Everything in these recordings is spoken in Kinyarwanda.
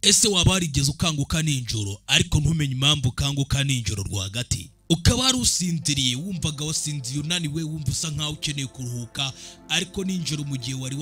Ese waba warigeze ukanguka nijoro ariko ntumenye impamvu ukanguka nijoro rwagati? Ukaba wari usinziriye, wumvaga wasinziye unaniwe, wumva usa nkaho ukeneye kuruhuka, ariko nijoro mu gihe wari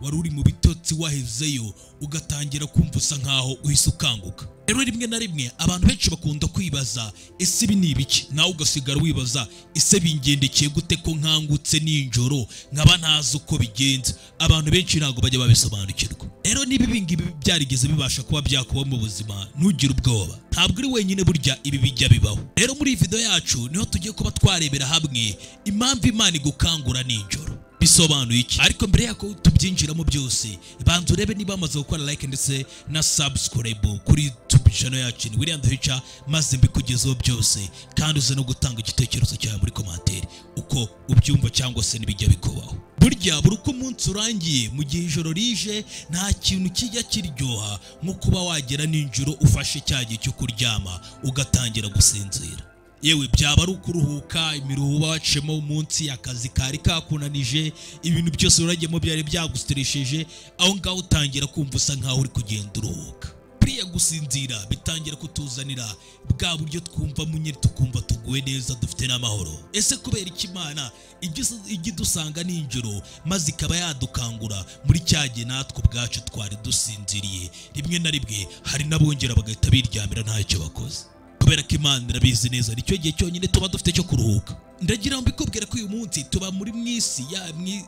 uri mu bitotsi wahezeyo ugatangira kumva usa nkaho uhise ukanguka. Rero rimwe na rimwe abantu benshi bakunda kwibaza, ese ibi ni ibiki? Nawe ugasigara wibaza, ese bingendekeye gute ko nkangutse nijoro nkaba ntazi uko bigenza? Abantu benshi ntabwo bajya babisobanukirwa. Rero niba ibi ngibi byarigeze bibasha kuba byakuba mu buzima, ntugire ubwoba, ntabwo uri wenyine, burya ibi bijya bibaho. Rero muri iyi video yacu niho tugiye kuba twarebera hamwe impamvu Imana igukangura nijoro bisobanuye iki. Ariko mbere yako tubyinjiramo byose, banza urebe niba bamaze gukora like ndetse na subscribe kuri YouTube channel yacu ni William Duhica, maze mbikugezeho byose, kandi uze no gutanga igitekerezo cyawe muri commentaire uko ubyumva cyangwa se nibijya bikubaho. Burya buri uko umunsi urangiye, mu gihe ijoro rije, nta kintu kijya kiryoha nko kuba wagera nijoro ufashe cya gihe cyo kuryama ugatangira gusinzira. Yewe byaba ari ukuruhuka imiruho wacemo umunsi, akazi kari kakunanije, ibintu byose uragiyemo byari byagusteresheje, aho ngaho utangira kumva usa nkaho uri kugenda uruhuka. Buriya gusinzira bitangira kutuzanira bwa buryo twumva munyeri, tukumva tuguwe neza, dufite n'amahoro. Ese kubera iki Imana ijya idusanga nijoro maze ikaba yadukangura muri cya gihe natwe ubwacu twari dusinziriye? Rimwe na rimwe hari n'abongera bagahita biryamira ntacyo bakoze, kubera ko Imana irabizi neza nicyo gihe cyonyine tuba dufite cyo kuruhuka. Ndagira ngo mbikubwire ko uyu munsi tuba muri mwisi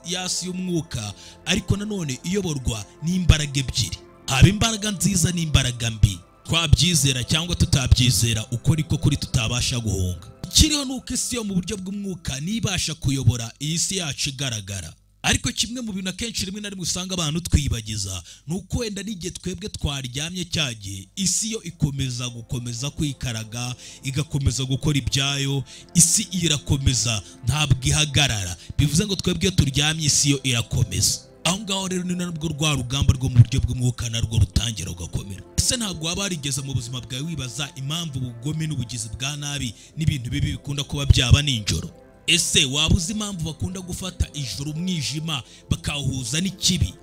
yasi y'umwuka, ariko nanone iyoborwa n'imbaraga ebyiri. Haba imbaraga nziza n'imbaraga mbi, twabyizera cyangwa tutabyizera, uko niko kuri tutabasha guhunga. Ikiriho nuko isi yo mu buryo bw'umwuka nibasha kuyobora iyi si yacu igaragara. Ariko kimwe mu bintu akenshi rimwe na rimwe usanga abantu twibagiza ni uko wenda n'igihe twebwe twaryamye cya gihe, isi yo ikomeza gukomeza kwikaraga, igakomeza gukora ibyayo, isi irakomeza ntabwo ihagarara. Bivuze ngo twebwe iyo turyamye isi yo irakomeza. Aho ngaho rero ni narwo rwa rugamba rwo mu buryo bw'umwuka narwo rutangira rugakomera. Ese ntabwo waba warigeze mu buzima bwawe wibaza impamvu ubugome n'ubugizi bwa nabi n'ibintu bibi bikunda kuba byaba nijoro? Ese waba uzi impamvu bakunda gufata ijoro umwijima bakawuhuza n'ikibi?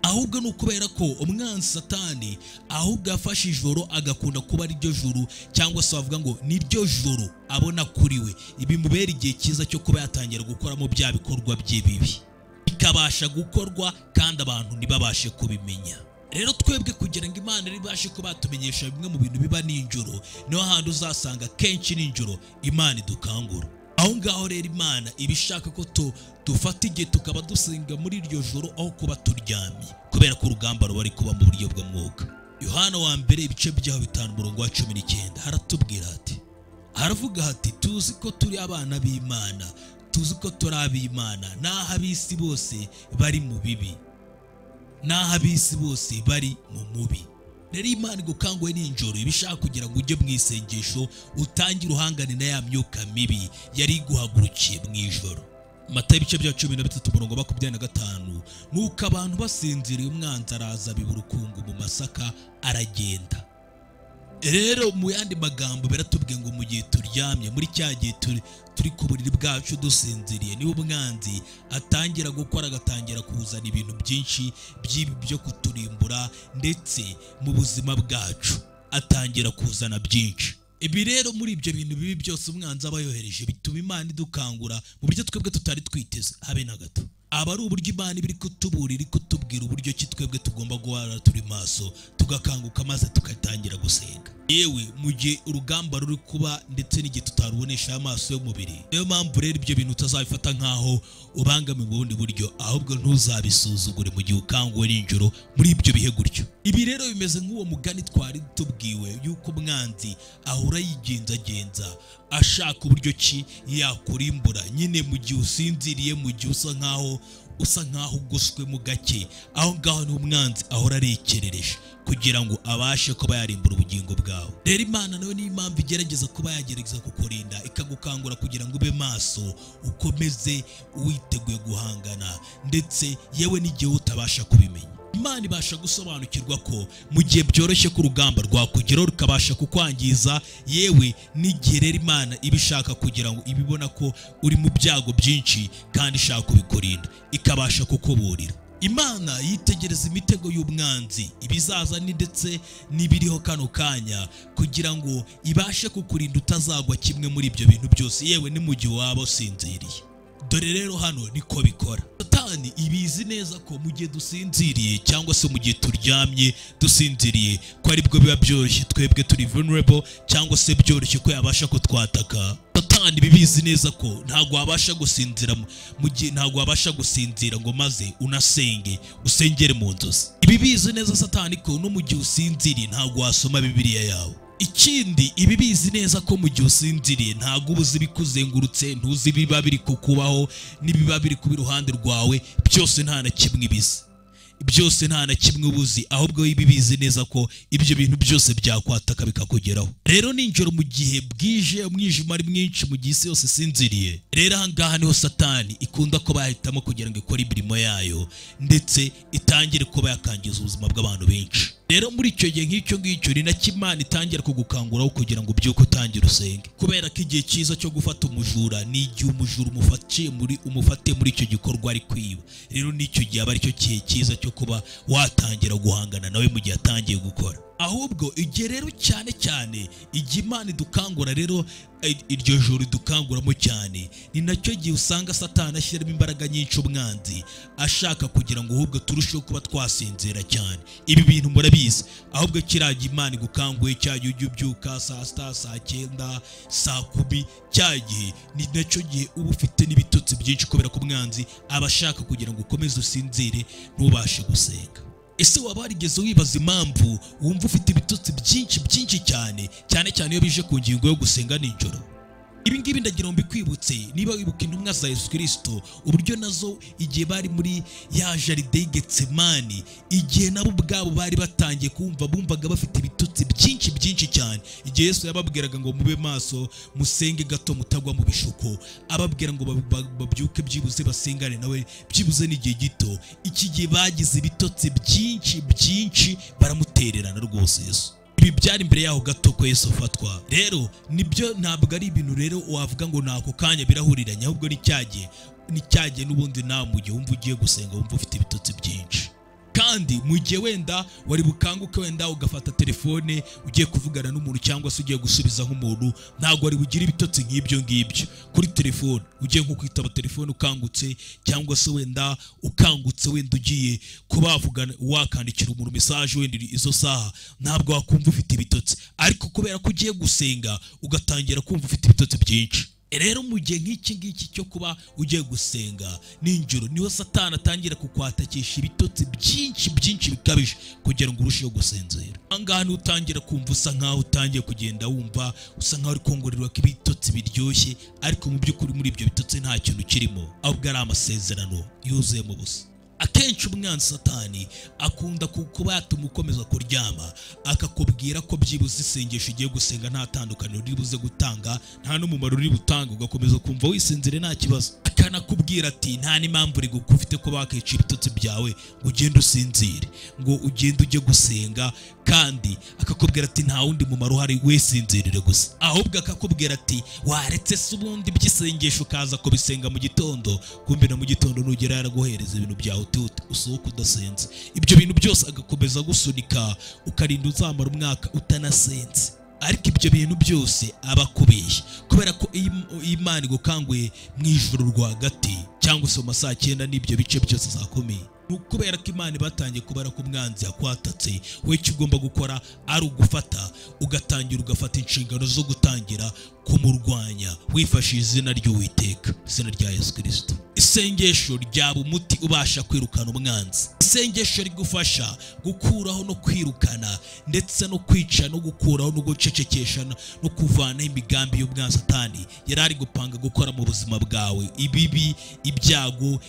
Ahubwo ni ukubera ko umwanzi Satani ahubwo yafashe ijoro agakunda kuba ari ryo joro, cyangwa se bavuga ngo ni ryo joro abona kuri we, ibimubera igihe cyiza cyo kuba yatangira gukoramo bya bikorwa bye bibi, bikabasha gukorwa kandi abantu ntibabashe kubimenya. Rero twebwe kugira ngo Imana ibashe kuba yatumenyesha bimwe mu bintu biba nijoro, niho handi uzasanga kenshi nijoro Imana idukangura. Aho ngaho rero Imana iba ishaka ko dufata igihe tukaba dusenga muri iryo joro aho kuba turyamye, kubera ko urugamba ruba ari kuba mu buryo bw'umwuka. Yohana wa mbere ibice byaho 5 umurongo wa 19 haratubwira ati, haravuga ati, tuzi ko turi abana b'Imana, tuzi ko turi ab'Imana, naho ab'isi bose bari mu bibi, naho ab'isi bose bari mu mubi. Rero Imana igukanguye nijoro iba ishaka kugira ngo ujye mu isengesho, utangire uhangane na ya myuka mibi yari iguhagurukiye mu ijoro. Matayo ibice bya 13 umurongo 25, nuko abantu basinziriye umwanzi araza biba urukungu mu masaka aragenda. Rero mu yandi magambo biratubwiye ngo mu gihe turyamye, muri cya gihe turi ku buriri bwacu dusinziriye, niba umwanzi atangira gukora, agatangira kuzana ibintu byinshi by'ibi byo kuturimbura, ndetse mu buzima bwacu atangira kuzana byinshi. Ibi rero muri ibyo bintu bibi byose umwanzi aba yohereje bituma Imana idukangura mu buryo twebwe tutari twiteze habe na gato. Aba ari uburyo Imana ibiri kutuburira, iri kutubwira uburyo ki twebwe tugomba guhora turi maso, tugakanguka maze tugatangira gusenga. Yewe mu gihe urugamba ruri kuba ndetse n'igihe tutarubonesha amaso y'umubiri. Niyo mpamvu rero ibyo bintu utazabifata nkaho ubangamiwe mu bundi buryo, ahubwo ntuzabisuzugure mu gihe ukanguwe nijoro muri ibyo bihe gutyo. Ibi rero bimeze nk'uwo mugani twari tubwiwe yuko umwanzi ahora yigenzagenza ashaka uburyo ki yakurimbura nyine mu gihe usinziriye, mu gihe usa nkaho ugoswe mu gake. Aho ngaho ni umwanzi ahora arekerereje kugira ngo abashe kuba yarimbura ubugingo bwawe. Rero Imana nayo niyo impamvu igerageza kuba yagerageza kukurinda, ikagukangura kugira ngo ube maso, ukomeze witeguye guhangana, ndetse yewe n'igihe utabasha kubimenya. Imana ibasha gusobanukirwa ko mu gihe byoroshye ko urugamba rwakugeraho rukabasha kukwangiza, yewe n'igihe rero Imana iba ishaka kugira ngo ibibona ko uri mu byago byinshi kandi ishaka kubikurinda, ikabasha kukuburira. Imana yitegereza imitego y'umwanzi, ibizaza ni ndetse n'ibiriho kano kanya, kugira ngo ibashe kukurinda utazagwa kimwe muri ibyo bintu byose, yewe ni mu gihe waba usinziriye. Dore rero hano niko bikora. Satani ibizi neza ko mu gihe dusinziriye cyangwa se mu gihe turyamye dusinziriye, ko aribwo biba byoroshye twebwe turi vulnerable, cyangwa se byoroshye ko yabasha kutwataka. Satani bibizi neza ko ntago wabasha gusinzira mu gihe ntago wabasha gusinzira ngo maze unasenge usengere mu nzozi. Ibibizi neza Satani ko no mu gihe usinziriye ntago wasoma Bibiliya yawe. Ikindi ibibizi neza ko mu gihe usinziriye ntago ubuzi bikuzengurutse, ntuzi biba biri kukubaho n'ibiba biri kuba iruhande rwawe, byose nta na kimwe ibizi, byose nta na kimwe ubuzi, ahubwo ibibizi neza ko ibyo bintu byose byakwataka bikakugeraho. Rero ninjoro mu gihe bwije, umwijima ari mwinshi, mu gihe isi yose isinziriye, rero aha ngaha niho Satani ikunda ko bahitamo kugira ngo ikore imirimo yayo ndetse itangire kuba yakangiza ubuzima bw'abantu benshi. Rero muri icyo gihe nk'icyo ngicyo ni nacyo Imana itangira kugukanguraho kugira ngo ubyuke utangire usenge, kubera ko igihe cyiza cyo gufata umujura ni igihe umujura umufate muri icyo gikorwa ari kwiba. Rero n'icyo gihe aba aricyo gihe cyiza cyo kuba watangira guhangana nawe mu gihe atangiye gukora. Ahubwo igihe rero cyane cyane igihe Imana idukangura, rero iryo joro idukanguramo cyane, ni nacyo gihe usanga Satani ashyiramo imbaraga nyinshi umwanzi, ashaka kugira ngo ahubwo turusheho kuba twasinzira cyane. Ibi bintu murabizi. Ahubwo kiragiye Imana igukanguye, cya gihe ujya ubyuka saa sita, saa cyenda, saa kumi, cya gihe ni nacyo gihe uba ufite n'ibitotsi byinshi, kubera ko umwanzi aba ashaka kugira ngo ukomeze usinzire ntubashe gusenga. Ese waba warigeze wibaza impamvu wumva ufite ibitotsi byinshi byinshi cyane, cyane cyane iyo bije ku ngingo yo gusenga nijoro? Ibi ngibi ndagira ngo mbikwibutse, niba wibuka intumwa za Yesu Kristo uburyo nazo igihe bari muri ya jaride y'Getsemani, igihe nabo ubwabo bari batangiye kumva, bumvaga bafite ibitotsi byinshi byinshi cyane. Igihe Yesu yababwiraga ngo mube maso, musenge gato mutagwa mu bishuko, ababwira ngo babyuke byibuze basengane nawe byibuze n'igihe gito, iki gihe bagize ibitotsi byinshi byinshi, baramutererana rwose Yesu. Ibi byari imbere yaho gato ko Yesu afatwa. Rero nibyo, ntabwo ari ibintu rero wavuga ngo nako kanya birahuriranye, ahubwo ni cyagiye n'ubundi nawe mu gihe wumva ugiye gusenga wumva ufite ibitotsi byinshi. Kandi mu gihe wenda wari bukanguke, wenda ugafata telefone ugiye kuvugana n'umuntu cyangwa se ugiye gusubiza nk'umuntu, ntabwo wari bugire ibitotsi nk'ibyo ngibyo kuri telefone. Ugiye nko kwitaba telefone ukangutse, cyangwa se wenda ukangutse wenda ugiye kubavugana wakandikira umuntu message wenda izo saha, ntabwo wakumva ufite ibitotsi. Ariko kubera ko ugiye gusenga ugatangira kumva ufite ibitotsi byinshi. Rero mu gihe nk'iki ngiki cyo kuba ugiye gusenga ninjoro, niho Satani atangira kukwatakisha ibitotsi byinshi byinshi bikabije kugira ngo urusheho gusinzira. Ahangaha niho utangira kumva usa nkaho utangiye kugenda wumva usa nkaho uri kongorerwa ko ibitotsi biryoshye, ariko mu by'ukuri muri ibyo bitotsi nta kintu kirimo, ahubwo ari amasezerano yuzuyemo ubusa. Akenshi umwanzi Satani akunda kuba yatuma ukomeza kuryama, akakubwira ko byibuze isengesho ugiye gusenga nta tandukaniro riri buze gutanga, nta n'umumaro uri butanga, ugakomeza kumva wisinzire nta kibazo. Akanakubwira ati nta n'impamvu uri gufite ko bakica ibitotsi byawe ngo ugende usinzire, ngo ugende ujye gusenga, kandi akakubwira ati nta wundi mumaro uhari, wisinzirire gusa. Ahubwo akakubwira ati waretse se ubundi by'isengesho ukaza kubisenga mu gitondo, kumbe na mu gitondo nugera yaraguhereza ibintu byawe usohoka udasenze. Ibyo bintu byose agakomeza gusunika, ukarinda uzamara umwaka utanasenze. Ariko ibyo bintu byose abakubeshya, kubera ko iyo Imana igukanguye mu ijoro rwagati cyangwa se mu masaha cyenda n'ibyo bice byose saa kumi, kubera ko Imana batangiye kubara ko umwanzi yakwatatse, we icyo ugomba gukora ari ugufata ugatangira ugafata inshingano zo gutangira kumurwanya wifashishije izina ry'Uwiteka, izina rya Yesu Kristo. Isengesho ryaba umuti ubasha kwirukana umwanzi. Isengesho rigufasha gukuraho no kwirukana ndetse no kwica no gukuraho no gucecekesha no kuvanaho imigambi y'umwanzi Satani yari ari gupanga gukora mu buzima bwawe, ibibi, ibyago,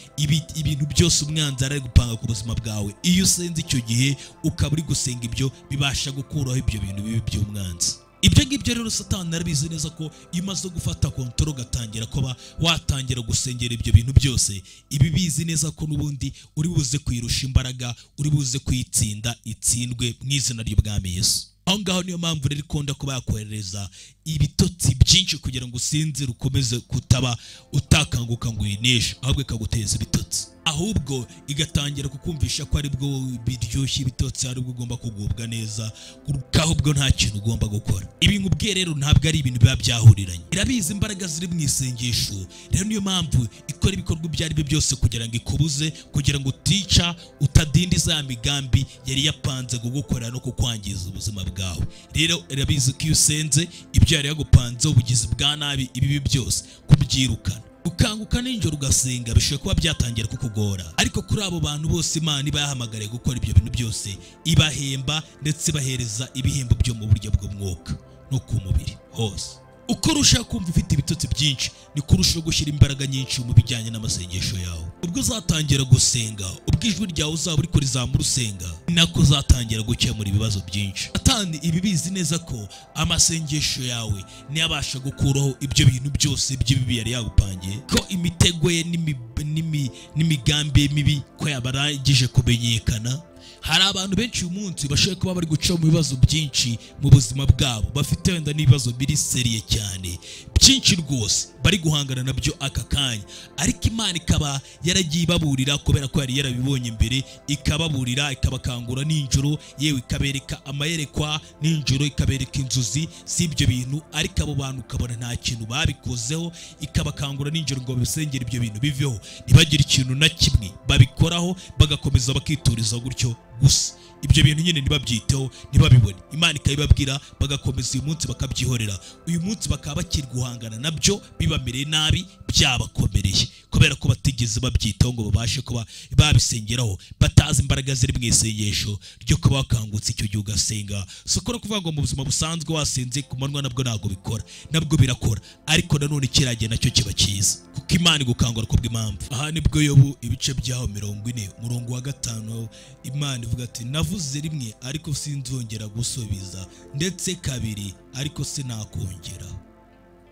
ibintu byose umwanzi yari ari gupanga ku buzima bwawe. Iyo usenze icyo gihe ukaba uri gusenga ibyo, bibasha gukuraho ibyo bintu bibi by'umwanzi. Ibyo ngibyo rero Satani arabizi neza ko iyo umaze gufata control ugatangira kuba watangira gusengera ibyo bintu byose, ibi bizi neza ko n'ubundi uri buze kwirusha imbaraga, uri buze kwitsinda, itsindwe mu izina ry'Ubwami Yesu. Aho ngaho niyo mpamvu rero ikunda kuba yakohereza ibitotsi byinshi kugira ngo usinzire ukomeze kutaba utakanguka ngo uyineshe, ahubwo ikaguteza ibitotsi. Ahubwo igatangira kukumvisha ko aribwo biryoshye ibitotsi, aribwo ugomba kugubwa neza, ahubwo nta kintu ugomba gukora. Ibi nkubwiye rero ntabwo ari ibintu biba byahuriranye. Irabizi imbaraga ziri mu isengesho, rero niyo mpamvu ikora ibikorwa ibyo ari byo byose kugira ngo ikubuze, kugira ngo utica, utadindiza ya migambi yari yapanze kugukorera no kukwangiza ubuzima bwawe. Rero irabizi ko iyo usenze ibyo yari yagupanze, ubugizi bwa nabi, ibibi byose kubyirukana. Ukanguka nijoro ugasenga bishobora kuba byatangira kukugora, ariko kuri abo bantu bose Imana iba yahamagariye gukora ibyo bintu byose, ibahemba ndetse bahereza ibihembo byo mu buryo bw'umwuka no ku mubiri hose. Uko urushaho kumva ufite ibitotsi byinshi, niko urushaho gushyira imbaraga nyinshi mu bijyanye n'amasengesho yawe. Ubwo uzatangira gusenga, ubwo ijwi ryawe uzaba uri kurizamura usenga, nako uzatangira gukemura ibibazo byinshi. Satani ibi bizi neza ko amasengesho yawe ntiyabasha gukuraho ibyo bintu byose by'ibibi yari yagupangiye, ko imitego ye n'imigambi ye mibi ko yabarangije kumenyekana. Hari abantu benshi uyu munsi bashobora kuba bari guca mu bibazo byinshi mu buzima bwabo, bafite wenda n'ibibazo biri seriye cyane byinshi rwose bari guhangana nabyo aka kanya, ariko Imana ikaba yaragiye ibaburira kubera ko yari yarabibonye mbere, ikababurira, ikabakangura nijoro, yewe ikabereka amayerekwa nijoro, ikabereka inzozi z'ibyo bintu, ariko abo bantu ukabona nta kintu babikozeho, ikabakangura nijoro ngo babisengere ibyo bintu biveho, ntibagire ikintu na kimwe babikoraho, bagakomeza bakituriza gutyo gusa. Ibyo bintu nyine ntibabyiteho, ntibabibone. Imana ikabibabwira, bagakomeza uyu munsi bakabyihorera, uyu munsi bakaba bakiri guhangana nabyo, bibamereye nabi, byabakomereye, kubera ko batigeze babyitaho ngo babashe kuba babisengeraho, batazi imbaraga ziri mu isengesho ryo kuba bakangutse icyo gihe ugasenga. Si uko kuvuga ngo mu buzima busanzwe wasenze ku manywa nabwo ntabwo bikora, nabwo birakora, ariko nanone kiragiye nacyo kiba cyiza, kuko Imana igukangura kubw'impamvu. Aha nibwo Yobu ibice byaho 40 umurongo wa 5, Imana ivuga ati navuze rimwe ariko sinzongera gusubiza, ndetse kabiri ariko sinakongera.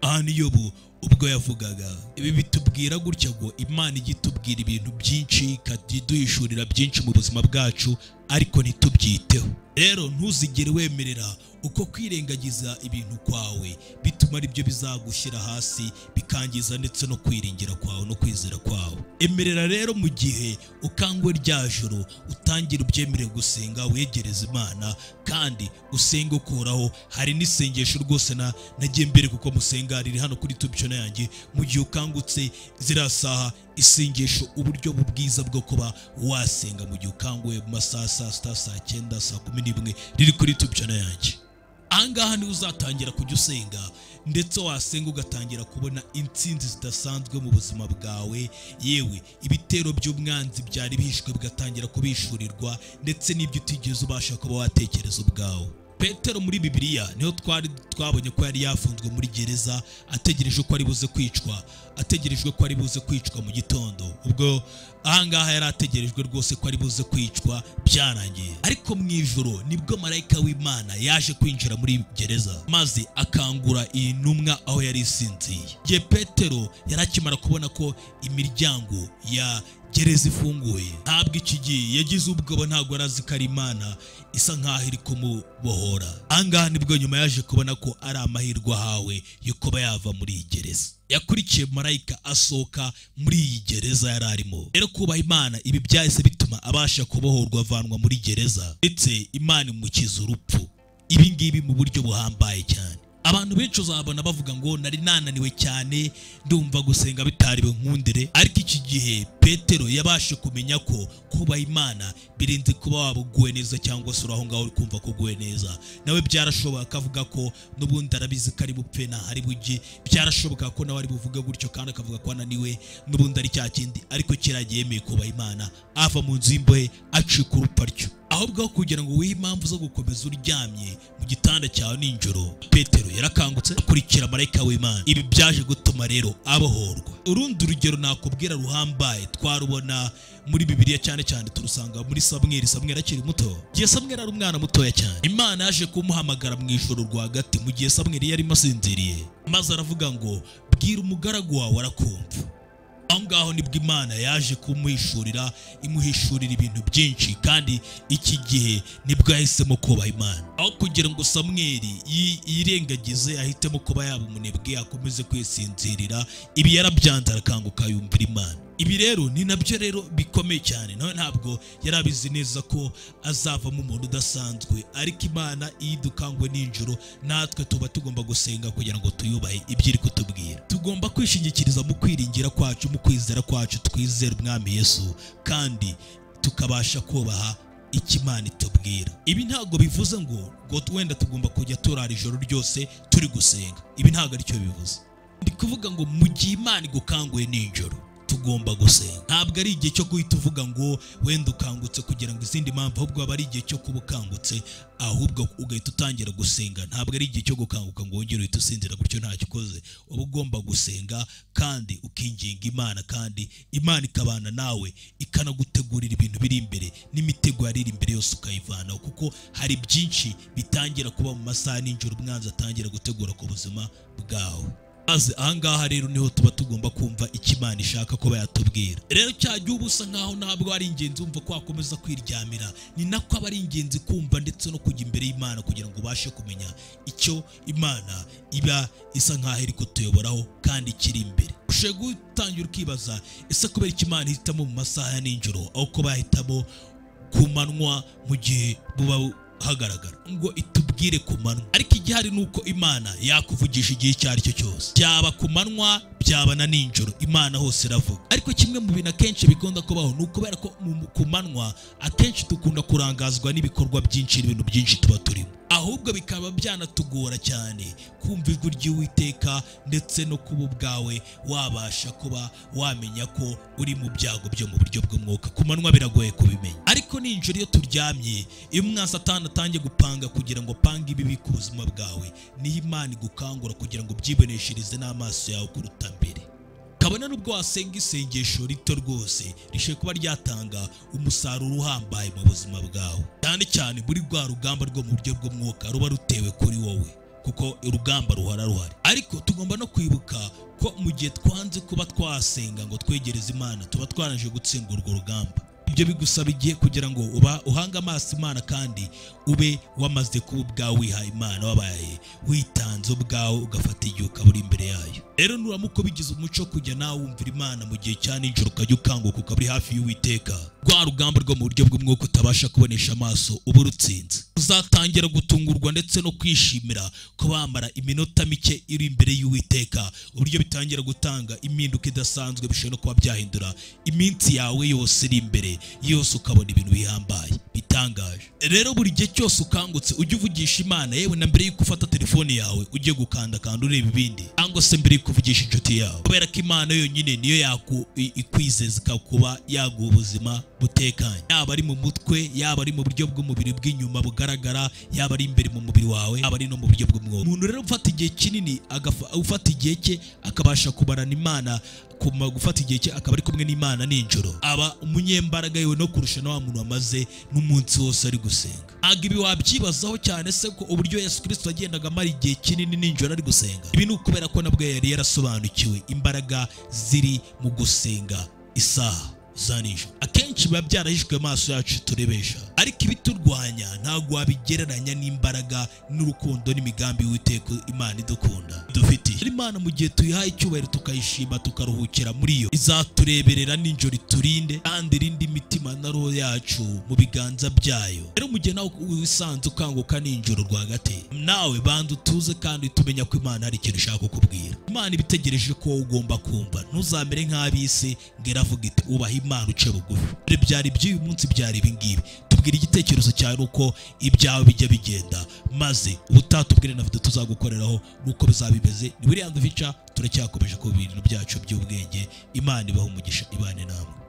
Aha ni Yobu ubwo yavugaga. Ibi bitubwira gutya ngo Imana ijya itubwira ibintu byinshi, ikaduhishurira byinshi mu buzima bwacu, ariko ntitubyiteho. Rero ntuzigere wemerera uko kwirengagiza ibintu kwawe bituma aribyo bizagushyira hasi, bikangiza ndetse no kwiringira kwawe no kwizera kwawe. Emerera rero mu gihe ukangwe rya joro, utangira ubyemere gusenga, wegereza Imana kandi usenge ukuraho. Hari n'isengesho rwose nagiye mbere kuko musenga, riri hano kuri YouTube channel yanjye. Mu gihe ukangutse ziriya saha, isengesho uburyo bwiza bwo kuba wasenga mu gihe ukanguwe mu masaha saa 6, saa 9, saa 11, riri kuri YouTube channel yanjye. Ahangaha niho uzatangira kujya usenga, ndetse wasenga ugatangira kubona intsinzi zidasanzwe mu buzima bwawe, yewe ibitero by'umwanzi byari bihishwe bigatangira kubishurirwa, ndetse n'ibyo utigeze ubasha kuba watekereza ubwawe. Petero muri Bibiliya niho twari twabonye ko yari yafunzwe muri gereza, ategereje ko ari buze kwicwa, ategerejwe ko ari buze kwicwa mu gitondo. Ubwo ahangaha yari ategerejwe rwose ko ari buze kwicwa, byarangiye. Ariko mu ijoro nibwo marayika w'Imana yaje kwinjira muri gereza, maze akangura iyi ntumwa aho yari isinziye. Igihe Petero yari akimara kubona ko imiryango ya gereza ifunguye, ntabwo iki gihe yagize ubwoba, ntabwo arazi ko ari Imana isa nkaho iri kumubohora. Ahangaha nibwo nyuma yaje kubona ko ari amahirwe ahawe yo kuba yava muri iyi gereza. Yakurikiye marayika asohoka muri iyi gereza yari arimo. Rero kubaha Imana ibi byahise bituma abasha kubohorwa, avanwa muri gereza, ndetse Imana imukiza urupfu. Ibi ngibi mu buryo buhambaye cyane. Abantu benshi uzabona bavuga ngo nari nananiwe cyane, ndumva gusenga bitari binkundire, ariko iki gihe Petero yabashe kumenya ko kuba Imana birenze kuba wabuguwe neza cyangwa se uraho ngaho uri kumva ko uguwe neza. Nawe byarashoboka akavuga ko n'ubundi arabizi ko ari bupfe na hari bujye, byarashoboka ko nawe ari buvuge gutyo kandi akavuga ko ananiwe n'ubundi ari cya kindi, ariko kiragiye yemeye kuba Imana, ava mu nzu y'imbohe acika urupfu atyo. Ahubwo kugira ngo wihe impamvu zo gukomeza uryamye mu gitanda cyawe nijoro, Petero yarakangutse akurikira marayika w'Imana. Ibi byaje gutuma rero abohorwa. Urundi rugero nakubwira ruhambaye twarubona muri Bibiliya, cyane cyane turusanga muri Samweli. Samweli akiri muto, igihe Samweli ari umwana mutoya cyane, Imana yaje kumuhamagara mu ijoro rwagati mu gihe Samweli yarimo asinziriye, maze aravuga ngo bwira umugaragu wawe arakumva. Aho ngaho nibwo Imana yaje kumuhishurira, imuhishurira ibintu byinshi, kandi iki gihe nibwo yahisemo kubaha Imana. Aho kugira ngo Samweli yirengagize ahitemo kuba yaba umunebwe akomeze kwisinzirira, ibi yarabyanze arakanguka yumvira Imana. Ibi rero ni nabyo rero bikomeye cyane. Nawe ntabwo yarabizi neza ko azavamo umuntu udasanzwe, ariko Imana iyo idukangwe nijoro natwe tuba tugomba gusenga kugira ngo tuyubahe ibyo iri kutubwira. Tugomba kwishingikiriza mu kwiringira kwacu, mu kwizera kwacu, twizera Umwami Yesu kandi tukabasha kubaha icyo Imana itubwira. Ibi ntabwo bivuze ngo wenda tugomba kujya turara ijoro ryose turi gusenga. Ibi ntabwo aricyo bivuze. Ndi kuvuga ngo mu gihe Imana igukanguye nijoro tugomba gusenga. Ntabwo ari igihe cyo guhita uvuga ngo wenda ukangutse kugira ngo izindi mpamvu, ahubwo aba ari igihe cyo kuba ukangutse, ahubwo ugahita utangira gusenga. Ntabwo ari igihe cyo gukanguka ngo wongere uhite usinzira gutyo ntacyo ukoze. Uba ugomba gusenga kandi ukinginga Imana, kandi Imana ikabana nawe, ikanagutegurira ibintu biri imbere n'imitego yari iri imbere yose ukayivanaho, kuko hari byinshi bitangira kuba mu masaha nijoro umwanzi atangira gutegura ku buzima bwawe. Maze ahangaha rero niho tuba tugomba kumva icyo Imana ishaka kuba yatubwira. Rero cya gihe uba usa nkaho ntabwo ari ingenzi wumva ko wakomeza kwiryamira, ni nako aba ari ingenzi kumva ndetse no kujya imbere y'Imana kugira ngo ubashe kumenya icyo Imana iba isa nkaho iri kutuyoboraho kandi kiri imbere. Ushobora gutangira ukibaza, ese kubera iki Imana ihitamo mu masaha ya nijoro aho ko bahitamo ku manywa mu gihe buba hagaragara ngo itubwire ku manywa? Ariko igihari nuko Imana yakuvugisha igihe icyo ari cyo cyose, byaba ku manywa byaba na nijoro, Imana hose iravuga. Ariko kimwe mu bintu akenshi bikunda kubaho ni ukubera ko ku manywa akenshi dukunda kurangazwa n'ibikorwa byinshi n'ibintu byinshi tuba turimo, ahubwo bikaba byanatugora cyane kumva ijwi ry'Uwiteka ndetse no kuba ubwawe wabasha kuba wamenya ko uri mu byago byo mu buryo bw'umwuka. Ku manywa biragoye kubimenya, ariko nijoro iyo turyamye, iyo umwanzi atangiye gupanga kugira ngo pange ibibi ku buzima bwawe, niho Imana igukangura kugira ngo ubyiboneshereze n'amaso yawe kuruta mbere. Kabone nubwo wasenga isengesho rito rwose rishobora kuba ryatanga umusaruro uhambaye mu buzima bwawe, cyane cyane muri rwa rugamba rwo mu buryo bw'umwuka ruba rutewe kuri wowe, kuko urugamba ruhora ruhari. Ariko tugomba no kwibuka ko mu gihe twanze kuba twasenga ngo twegereze Imana, tuba twarangije gutsindwa urwo rugamba. Ibyo bigusaba igihe kugira ngo uba uhanga amaso Imana kandi ube wamaze kuba ubwawe wiha Imana, wabaye witanze ubwawe, ugafata igihe ukaba uri imbere yayo. Rero nuramuka ubigize umuco kujya nawe wumvira Imana mu gihe cya nijoro, ukajya ukanguka ukaba uri hafi y'Uwiteka, rwa rugamba rwo mu buryo bw'umwuka utabasha kubonesha amaso uba urutsinze. Uzatangira gutungurwa ndetse no kwishimira ko bamara iminota mike iri imbere y'Uwiteka, uburyo bitangira gutanga impinduka idasanzwe bishobora no kuba byahindura iminsi yawe yose iri imbere yose, ukabona ibintu bihambaye bitangaje. Rero buri gihe cyose ukangutse ujye uvugisha Imana, yewe na mbere yuko ufata telefone yawe ujye gukanda kanda ureba ibindi, cyangwa se mbere yuko uvugisha inshuti yawe, kubera ko Imana yonyine niyo ikwizeza ikakuba yaguha ubuzima butekanye, yaba ari mu mutwe, yaba ari mu buryo bw'umubiri bw'inyuma bugaragara, yaba ari imbere mu mubiri wawe, yaba ari no mu buryo bw'umwuka. Umuntu rero ufata igihe kinini, ufata igihe cye akabasha kubarana Imana, gufata igihe cye akaba ari kumwe n'Imana nijoro, aba umunyembaraga yewe no kurusha na wa muntu wamaze n'umunsi wose ari gusenga. Ntabwo ibi wabyibazaho cyane se ko uburyo Yesu Kristo yagendaga amara igihe kinini nijoro ari gusenga. Ibi ni ukubera ko nabwo yari yarasobanukiwe imbaraga ziri mu gusenga isaha za nijoro. Akenshi biba byarahishwe amaso yacu turebesha, ariko ibiturwanya ntabwo wabigereranya n'imbaraga n'urukundo n'imigambi y'Uwiteka Imana idukunda dufitiye. Imana mu gihe tuyihaye icyubahiro tukayishima tukaruhukira muri yo, izatureberera nijoro iturinde kandi irinde imitima na roho yacu mu biganza byayo. Rero mu gihe nawe wisanze ukanguka nijoro rwagati, nawe banza utuze kandi tumenya ko Imana hari ikintu ishaka kukubwira. Imana ibitegereje ko ugomba kumva. Ntuzamere nk'ab'isi ngo iravuga iti ubaha Imana uce bugufi. Byari by'uyu munsi, byari ibingibi. Tubwira igitekerezo cyawe uko ibyawe bijya bigenda, maze ubutatubwire na video tuzagukoreraho nuko bizabimeze. Ni William Vica, turacyakomeje ku bintu byacu by'ubwenge. Imana ibahe umugisha, ibane namwe.